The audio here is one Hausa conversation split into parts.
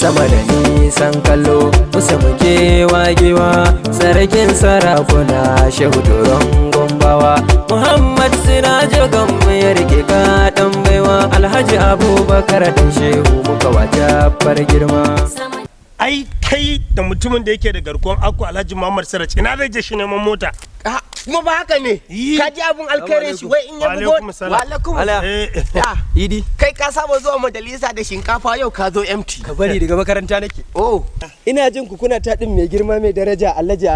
Sama da nisan kallo, musa muke wagewa. Sarkin sarakuna, Shehu Doron Gombawa, Muhammad Sirajo Gambo ya rike ka dan baiwa. Alhaji Abubakar dan Shehu muka wajabar girma. Ai kai da mutumin da yake da Garkuwan Akko, Alhaji Muhammad Siraj, ina zai je shi neman mota? Ah, kuma ba haka ne. Yi. Ka ji abun alkhairin shi, wai in ya Wa bugo. alaikum salam. Wa alaikum. Ala. Ya, Idi. Kai ka saba zuwa majalisa da shinkafa, yau ka zo empty. Ka bari, daga makaranta nake. Oh. Ina jin ku kuna taɗin mai girma, mai daraja, Alhaji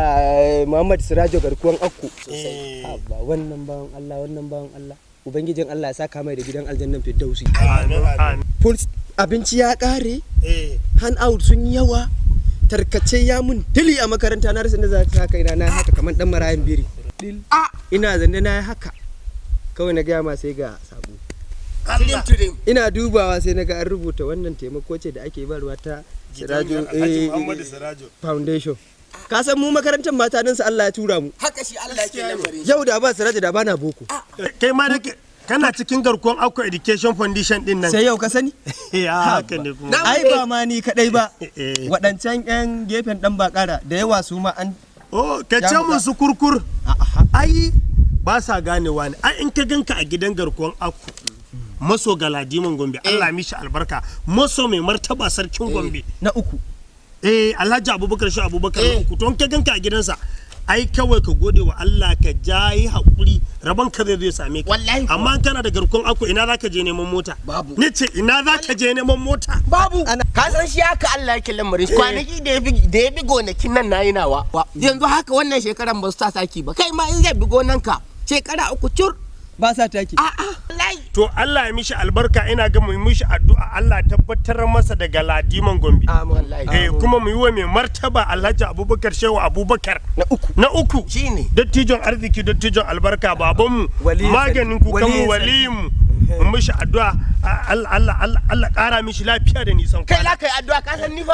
Muhammad Sirajo Garkuwan Akko. Haba, wannan bawan Allah, wannan bawan Allah, ubangijin Allah ya saka mai da gidan aljannan Firdausi. Amin, amin. Full abinci ya ƙare, hand out sun yi yawa, tarkace ya mun dili a makaranta, na rasa inda za ta kaina. Na haka kamar dan marayan biri. Ina zanne na yi haka kawai, na gaya ma, sai ga sabo. Tirim tirim. Ina dubawa sai na ga an rubuta wannan taimako ce da ake barwa ta Sirajo Alhaji Muhammadu Sirajo Foundation. Ka san mu makarantar mata nan sa Allah ya tura mu. Haka shi Allah yake lamarin shi. Yau da ba Sirajo, da bana boko. Kai ma da kana cikin Garkuwan Akko Education Foundation din nan. Sai yau ka sani? Ya, haka ne kuma. Ai ba ma ni kadai ba, waɗancan yan gefen dan bakara da yawa su ma an Oh, ka ce Ya mu musu kurkur. Ai ba sa ganewa ne. Ai in ka ganka a gidan Garkuwan Akko, maso Galadiman Gombe, Allah mishi albarka, maso mai martaba Sarkin Gombe na uku. Eh, Alhaji Abubakar Shi Abubakar na uku. To in ka ganka a gidansa, ai kawai ka gode wa Allah, ka jayi haƙuri, rabon ka zai zo ya same ka. Wallahi kuwa. Amma in kana da Garkuwan Akko, ina za ka je neman mota? Babu. Ni ce, ina za ka je neman mota? Babu. Ka san shi haka Allah yake lamarin shi. Kwanaki da ya bi gonakin nan nayi nawa. Yanzu haka wannan shekaran ba su sa saki ba. Kai ma in zai bi gonanka shekara 3 cur. Ba sa taki. A'a. Wallahi. To Allah ya mishi albarka. Ina ga mu yi mishi addu'a, Allah tabbatar masa da Galadiman Gombe. Amin. Wallahi. Eh, kuma mu yi wa mai martaba Alhaji Abubakar Shehu Abubakar na uku. Na uku. Shine. Dattijon arziki, dattijon albarka, babanmu, Waliyin maganin sarki. kukanmu, Waliyin sarki. waliyinmu, mu mishi addu'a, Allah, Allah, Allah, Allah ƙara mishi lafiya da nisan Kai kwana. za ka yi addu'a, ka san ni fa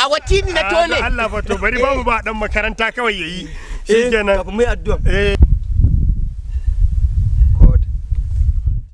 a watini na tone. Allah fa, to bari ba mu ba dan makaranta kawai yayi. Shikenan. Kafin mu yi addu'a. Eh.